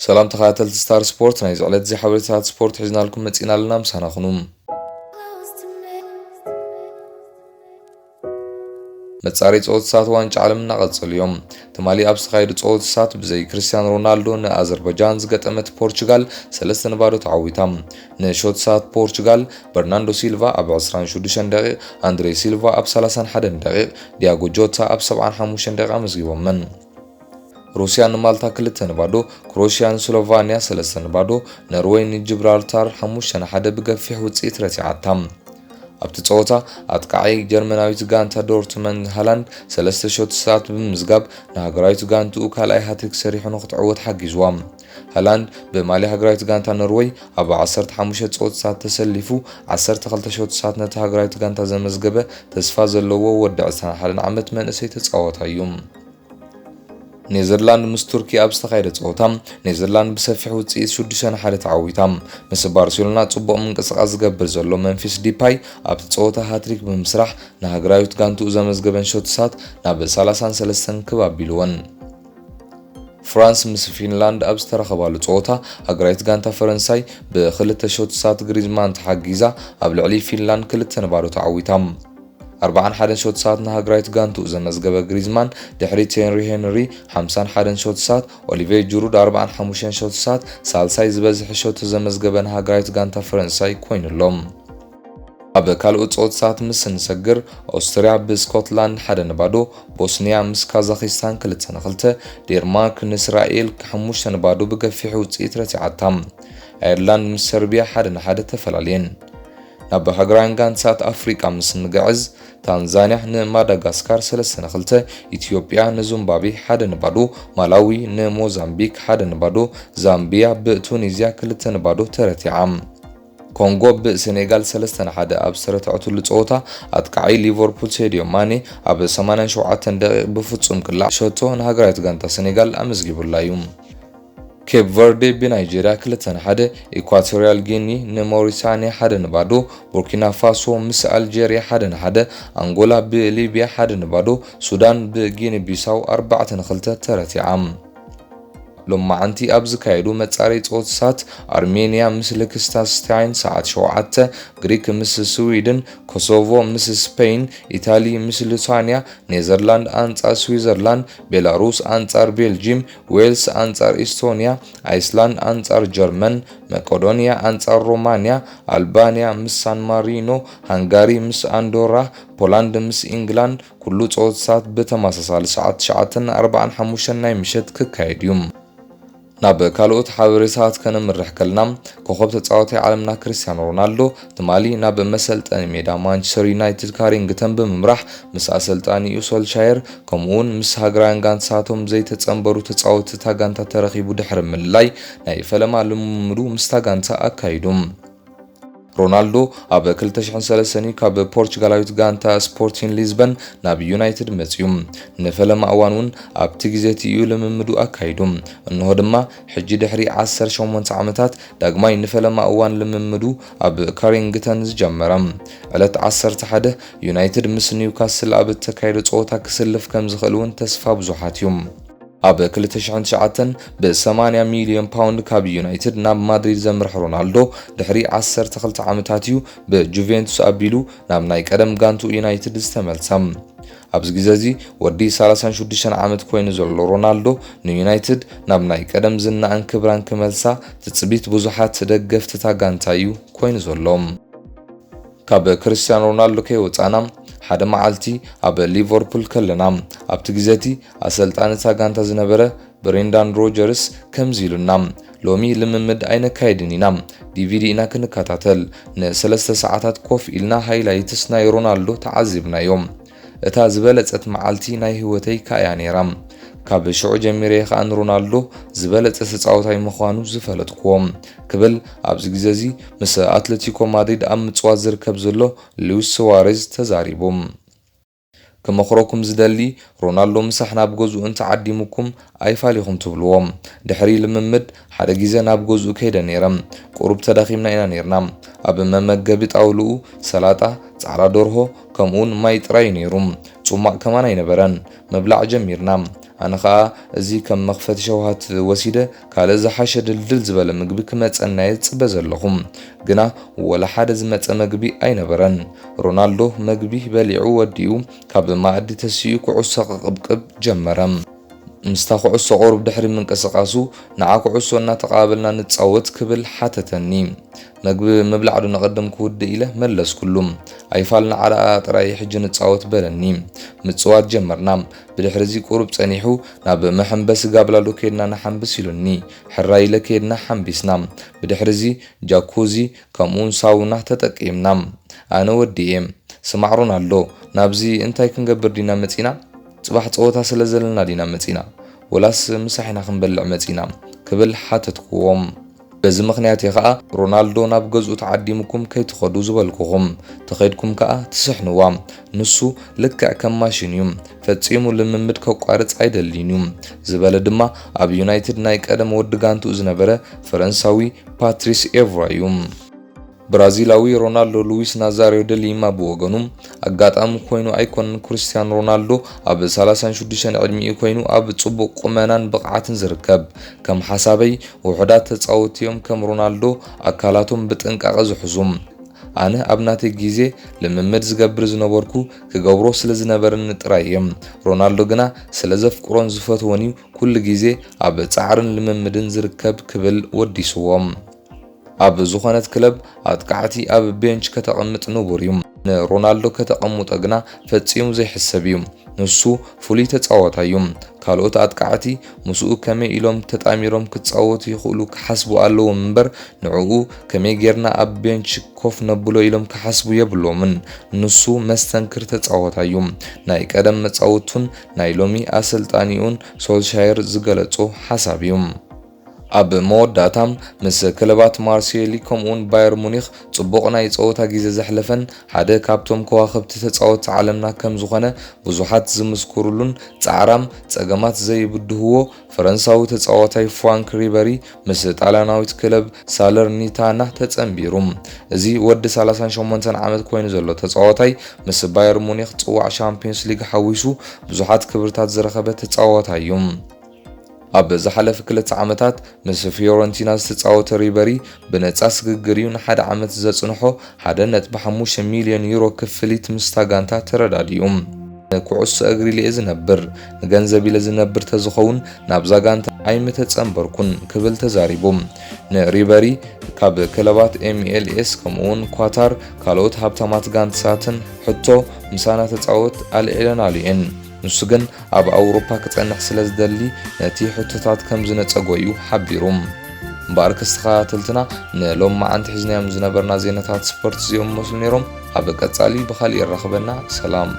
ሰላም ተኸታተልቲ ስታር ስፖርት፣ ናይዚ ዕለት እዚ ሓበሬታታት ስፖርት ሒዝናልኩም መጺእና ኣለና፣ ምሳና ኩኑ። መጻረዪ ጸወታታት ዋንጫ ዓለም እናቐጸሉ እዮም። ትማሊ ኣብ ዝተኻየዱ ጸወታታት ብዘይ ክርስቲያኖ ሮናልዶ ንኣዘርባጃን ዝገጠመት ፖርቹጋል ሰለስተ ንባዶ ተዓዊታ። ንሾትሳት ፖርቹጋል በርናንዶ ሲልቫ ኣብ ዕስራን ሽዱሽተን ደቂቕ፣ ኣንድሬ ሲልቫ ኣብ ሰላሳን ሓደን ደቂቕ፣ ዲያጎ ጆታ ኣብ ሰብዓን ሓሙሽተን ደቂቕ ኣመዝጊቦመን። ሩስያ ንማልታ ክልተ ንባዶ፣ ክሮሽያ ንስሎቫንያ ሰለስተ ንባዶ፣ ኖርወይ ንጅብራልታር ሓሙሽተ ንሓደ ብገፊሕ ውጽኢት ረቲዓታ። ኣብቲ ጸወታ ኣጥቃዓይ ጀርመናዊት ጋንታ ዶርትመንድ ሃላንድ ሰለስተ ሾትሳት ብምምዝጋብ ንሃገራዊት ጋንትኡ ካልኣይ ሃትሪክ ሰሪሑ ንክትዕወት ሓጊዝዋ። ሃላንድ ብማልያ ሃገራዊት ጋንታ ኖርወይ ኣብ ዓሰርተ ሓሙሽተ ጸወታታት ተሰሊፉ ዓሰርተ ክልተ ሾትሳት ነታ ሃገራዊት ጋንታ ዘመዝገበ ተስፋ ዘለዎ ወዲ ዕስራን ሓደን ዓመት መንእሰይ ተጻዋታይ እዩ። ኔዘርላንድ ምስ ቱርኪ ኣብ ዝተኻየደ ጸወታ፣ ኔዘርላንድ ብሰፊሕ ውጽኢት ሽዱሽተ ንሓደ ተዓዊታ። ምስ ባርሴሎና ጽቡቕ ምንቅስቓስ ዝገብር ዘሎ መንፊስ ዲፓይ ኣብቲ ጸወታ ሃትሪክ ብምስራሕ ንሃገራዊት ጋንትኡ ዘመዝገበን ሾትሳት ናብ ሰላሳን ሰለስተን ክብ ኣቢልወን። ፍራንስ ምስ ፊንላንድ ኣብ ዝተረኸባሉ ጸወታ፣ ሃገራዊት ጋንታ ፈረንሳይ ብክልተ ሾትሳት ግሪዝማን ተሓጊዛ ኣብ ልዕሊ ፊንላንድ ክልተ ንባዶ ተዓዊታ። ኣርባዓን ሓደን ሾትሳት ንሃገራዊት ጋንትኡ ዘመዝገበ ግሪዝማን፣ ድሕሪ ቴሪ ሄንሪ ሓምሳን ሓደን ሾትሳት፣ ኦሊቬ ጅሩድ ኣርባዓን ሓሙሽተን ሾትሳት፣ ሳልሳይ ዝበዝሐ ሾት ዘመዝገበ ንሃገራዊት ጋንታ ፈረንሳይ ኮይኑ ኣሎ። ኣብ ካልኦት ጸወታታት ምስ እንሰግር፣ ኦስትርያ ብስኮትላንድ ሓደ ንባዶ፣ ቦስንያ ምስ ካዛኺስታን ክልተ ንክልተ፣ ዴንማርክ ንእስራኤል ሓሙሽተ ንባዶ ብገፊሕ ውጽኢት ረቲዓታ። ኣየርላንድ ምስ ሰርቢያ ሓደ ንሓደ ተፈላልየን። ናብ ሃገራውያን ጋንታት ኣፍሪቃ ምስ እንግዕዝ፣ ታንዛንያ ንማዳጋስካር ሰለስተ ንክልተ፣ ኢትዮጵያ ንዙምባቤ ሓደ ንባዶ፣ ማላዊ ንሞዛምቢክ ሓደ ንባዶ፣ ዛምቢያ ብቱኒዝያ ክልተ ንባዶ ተረቲዓ። ኮንጎ ብሴኔጋል ሰለስተ ንሓደ ኣብ ዝተረትዐትሉ ጸወታ፣ ኣጥቃዓይ ሊቨርፑል ሴድዮ ማኔ ኣብ ሰማንያን ሸውዓተን ደቂቕ ብፍጹም ቅላዕ ሸቶ ንሃገራዊት ጋንታ ሴኔጋል ኣመዝጊቡላ እዩ። ኬፕ ቨርዴ ብናይጄርያ ክልተ ንሓደ፣ ኢኳቶሪያል ጊኒ ንሞሪታንያ ሓደ ንባዶ፣ ቡርኪና ፋሶ ምስ ኣልጄርያ ሓደ ንሓደ፣ ኣንጎላ ብሊብያ ሓደ ንባዶ፣ ሱዳን ብጊኒ ቢሳው ኣርባዕተ ንክልተ ተረቲዓ። ሎማዓንቲ ኣብ ዝካየዱ መጻረዪ ጸወታታት፣ ኣርሜንያ ምስ ሊክተንስታይን ሰዓት ሸውዓተ፣ ግሪክ ምስ ስዊድን፣ ኮሶቮ ምስ ስፔይን፣ ኢታሊ ምስ ሊቱዋንያ፣ ኔዘርላንድ ኣንጻር ስዊዘርላንድ፣ ቤላሩስ ኣንጻር ቤልጂም፣ ዌልስ ኣንጻር ኢስቶንያ፣ ኣይስላንድ ኣንጻር ጀርመን፣ መቄዶንያ ኣንጻር ሮማንያ፣ ኣልባንያ ምስ ሳን ማሪኖ፣ ሃንጋሪ ምስ ኣንዶራ፣ ፖላንድ ምስ ኢንግላንድ፣ ኩሉ ጸወታታት ብተመሳሳሊ ሰዓት ትሽዓተን ኣርባዓን ሓሙሽተን ናይ ምሸት ክካየድ እዩ። ናብ ካልኦት ሓበሬታታት ከነምርሕ ከለና፣ ኮኸብ ተጻዋታይ ዓለምና ክርስቲያኖ ሮናልዶ ትማሊ ናብ መሰልጠኒ ሜዳ ማንቸስተር ዩናይትድ ካሪንግተን ብምምራሕ ምስ ኣሰልጣኒኡ ሶልሻየር ከምኡውን ምስ ሃገራውያን ጋንታታቶም ዘይተጸንበሩ ተጻወትቲ እታ ጋንታ ተረኺቡ ድሕሪ ምልላይ ናይ ፈለማ ልምምዱ ምስታ ጋንታ ኣካይዱ። ሮናልዶ ኣብ ክልተ ሽሕን ሰለስተን ካብ ፖርቹጋላዊት ጋንታ ስፖርቲን ሊዝበን ናብ ዩናይትድ መጺኡ። ንፈለማ እዋን እውን ኣብቲ ግዜ እቲ እዩ ልምምዱ ኣካይዱ። እንሆ ድማ ሕጂ ድሕሪ ዓሰርተ ሸሞንተ ዓመታት ዳግማይ ንፈለማ እዋን ልምምዱ ኣብ ካሪንግተን ዝጀመረ። ዕለት ዓሰርተ ሓደ ዩናይትድ ምስ ኒውካስል ኣብ እተካየደ ጸወታ ክስልፍ ከም ዝኽእል እውን ተስፋ ብዙሓት እዩ። ኣብ ክልተ ሽሕን ትሽዓተን ብ ሰማንያ ሚልዮን ፓውንድ ካብ ዩናይትድ ናብ ማድሪድ ዘምርሐ ሮናልዶ፣ ድሕሪ ዓሰርተ ክልተ ዓመታት እዩ ብጁቬንቱስ ኣቢሉ ናብ ናይ ቀደም ጋንቱ ዩናይትድ ዝተመልሰ። ኣብዚ ግዜ እዚ ወዲ ሰላሳን ሽዱሽተን ዓመት ኮይኑ ዘሎ ሮናልዶ፣ ንዩናይትድ ናብ ናይ ቀደም ዝናኣን ክብራን ክመልሳ ትጽቢት ብዙሓት ደገፍቲ እታ ጋንታ እዩ ኮይኑ ዘሎ። ካብ ክርስቲያኖ ሮናልዶ ከይወጻና፣ ሓደ መዓልቲ ኣብ ሊቨርፑል ከለና፣ ኣብቲ ግዜ እቲ ኣሰልጣኒ እታ ጋንታ ዝነበረ ብሬንዳን ሮጀርስ ከምዚ ኢሉና፣ "ሎሚ ልምምድ ኣይነካይድን ኢና፣ ዲቪዲ ኢና ክንከታተል። ንሰለስተ ሰዓታት ኮፍ ኢልና ሃይላይትስ ናይ ሮናልዶ ተዓዚብናዮ። እታ ዝበለጸት መዓልቲ ናይ ህይወተይ ከኣ እያ ነይራ። ካብ ሽዑ ጀሚረ እየ ከኣ ንሮናልዶ ዝበለጸ ተጻዋታይ ምዃኑ ዝፈለጥኩዎ" ክብል ኣብዚ ግዜ እዚ ምስ ኣትለቲኮ ማድሪድ ኣብ ምጽዋት ዝርከብ ዘሎ ሉዊስ ሱዋሬዝ ተዛሪቡ። ክመኽረኩም ዝደሊ፣ ሮናልዶ ምሳሕ ናብ ገዝኡ እንተዓዲሙኩም ኣይፋል ኢኹም ትብልዎ። ድሕሪ ልምምድ ሓደ ግዜ ናብ ገዝኡ ከይደ ነይረ። ቁሩብ ተዳኺምና ኢና ነይርና። ኣብ መመገቢ ጣውልኡ ሰላጣ፣ ጻዕዳ ደርሆ፣ ከምኡውን ማይ ጥራይ እዩ ነይሩ። ጽሟቕ ከማን ኣይነበረን። ምብላዕ ጀሚርና። ኣነ ኸኣ እዚ ከም መኽፈቲ ሸውሃት ወሲደ፣ ካልእ ዝሓሸ ድልድል ዝበለ ምግቢ ክመጸና እየ ዝጽበ ዘለኹ። ግና ወላ ሓደ ዝመጸ መግቢ ኣይነበረን። ሮናልዶ መግቢ በሊዑ ወዲኡ፣ ካብ መኣዲ ተሲኡ ኩዕሶ ክቕብቅብ ጀመረ። ምስታ ኩዕሶ ቁሩብ ድሕሪ ምንቅስቓሱ፣ "ንዓ ኩዕሶ እናተቓባበልና ንጻወት?" ክብል ሓተተኒ። "መግቢ ምብላዕ ዶ ንቐድም ክውድእ?" ኢለ መለስኩሉ። "ኣይፋል፣ ንዓ ደኣ ጥራይ ሕጂ ንጻወት" በለኒ። ምጽዋት ጀመርና። ብድሕሪዚ ቁሩብ ጸኒሑ፣ "ናብ መሐንበሲ ጋብላ ዶ ከይድና ንሓንብስ?" ኢሉኒ። ሕራይ ኢለ ከይድና ሓንቢስና። ብድሕሪዚ ጃኩዚ ከምኡውን ሳውና ተጠቂምና። ኣነ ወዲኤ፣ "ስማዕ ሮናልዶ፣ ናብዚ እንታይ ክንገብር ዲና መጺና? ጽባሕ ጸወታ ስለ ዘለና ዲና መጺና? ወላስ ምሳሕ ኢና ክንበልዕ መጺና?" ክብል ሓተትክዎም። በዚ ምኽንያት እየ ኸኣ ሮናልዶ ናብ ገዝኡ ተዓዲምኩም ከይትኸዱ ዝበልኩኹም። ተኸይድኩም ከኣ ትስሕንዋ። ንሱ ልክዕ ከም ማሽን እዩ። ፈጺሙ ልምምድ ከቋርጽ ኣይደልይን እዩ ዝበለ ድማ ኣብ ዩናይትድ ናይ ቀደም ወዲ ጋንትኡ ዝነበረ ፈረንሳዊ ፓትሪስ ኤቭራ እዩ። ብራዚላዊ ሮናልዶ ሉዊስ ናዛሪዮ ደ ሊማ ብወገኑ፣ ኣጋጣሚ ኮይኑ ኣይኮነን ክርስቲያኖ ሮናልዶ ኣብ ሰላሳን ሽዱሽተን ዕድሚኡ ኮይኑ ኣብ ጽቡቕ ቁመናን ብቕዓትን ዝርከብ። ከም ሓሳበይ፣ ውሑዳት ተጻወትቲ እዮም ከም ሮናልዶ ኣካላቶም ብጥንቃቐ ዝሕዙ። ኣነ ኣብ ናተይ ግዜ ልምምድ ዝገብር ዝነበርኩ ክገብሮ ስለ ዝነበረኒ ጥራይ እየ። ሮናልዶ ግና ስለ ዘፍቅሮን ዝፈትዎን እዩ ኩሉ ግዜ ኣብ ጻዕርን ልምምድን ዝርከብ ክብል ወዲስዎ። ኣብ ዝኾነት ክለብ ኣጥቃዕቲ ኣብ ቤንች ከተቐምጥ ንቡር እዩ። ንሮናልዶ ከተቐምጦ ግና ፈጺሙ ዘይሕሰብ እዩ። ንሱ ፍሉይ ተጻዋታይ እዩ። ካልኦት ኣጥቃዕቲ ምስኡ ከመይ ኢሎም ተጣሚሮም ክጻወቱ ይኽእሉ ክሓስቡ ኣለዎም እምበር፣ ንዕኡ ከመይ ጌርና ኣብ ቤንች ኮፍ ነብሎ ኢሎም ክሓስቡ የብሎምን። ንሱ መስተንክር ተጻዋታይ እዩ። ናይ ቀደም መጻወቱን ናይ ሎሚ ኣሰልጣኒኡን ሶልሻየር ዝገለጾ ሓሳብ እዩ። ኣብ መወዳእታ፣ ምስ ክለባት ማርሴሊ ከምኡውን ባየር ሙኒኽ ጽቡቕ ናይ ጸወታ ግዜ ዘሕለፈን ሓደ ካብቶም ከዋኽብቲ ተጻወትቲ ዓለምና ከም ዝኾነ ብዙሓት ዝምስክሩሉን ጻዕራም ጸገማት ዘይብድህዎ ፈረንሳዊ ተጻዋታይ ፍራንክ ሪበሪ ምስ ጣልያናዊት ክለብ ሳለርኒታና ተጸንቢሩ። እዚ ወዲ ሰላሳን ሸሞንተን ዓመት ኮይኑ ዘሎ ተጻዋታይ ምስ ባየር ሙኒኽ ጽዋዕ ሻምፒዮንስ ሊግ ሓዊሱ ብዙሓት ክብርታት ዝረኸበ ተጻዋታይ እዩ። ኣብ ዝሓለፈ ክልተ ዓመታት ምስ ፊዮረንቲና ዝተጻወተ ሪበሪ ብነጻ ስግግር እዩ ንሓደ ዓመት ዘጽንሖ ሓደ ነጥቢ ሓሙሽተ ሚልዮን ዩሮ ክፍሊት ምስታ ጋንታ ተረዳዲኡ። "ንኩዕሶ እግሪ ኢለ ዝነብር፣ ንገንዘብ ኢለ ዝነብር ተዝኸውን ናብዛ ጋንታ ኣይምተጸንበርኩን" ክብል ተዛሪቡ። ንሪበሪ ካብ ክለባት ኤምኤልኤስ ከምኡውን ኳታር ካልኦት ሃብታማት ጋንታትን ሕቶ ምሳና ተጻወት ኣልዒለናሉ እየን። ንሱ ግን ኣብ ኣውሮፓ ክጸንሕ ስለ ዝደሊ ነቲ ሕቶታት ከም ዝነጸጎ እዩ ሓቢሩ። እምበኣር ክስተኻተልትና ንሎም መዓንቲ ሒዝናዮም ዝነበርና ዜናታት ስፖርት እዚኦም መስሉ ነይሮም። ኣብ ቀጻሊ ብኻሊእ የራኽበና። ሰላም።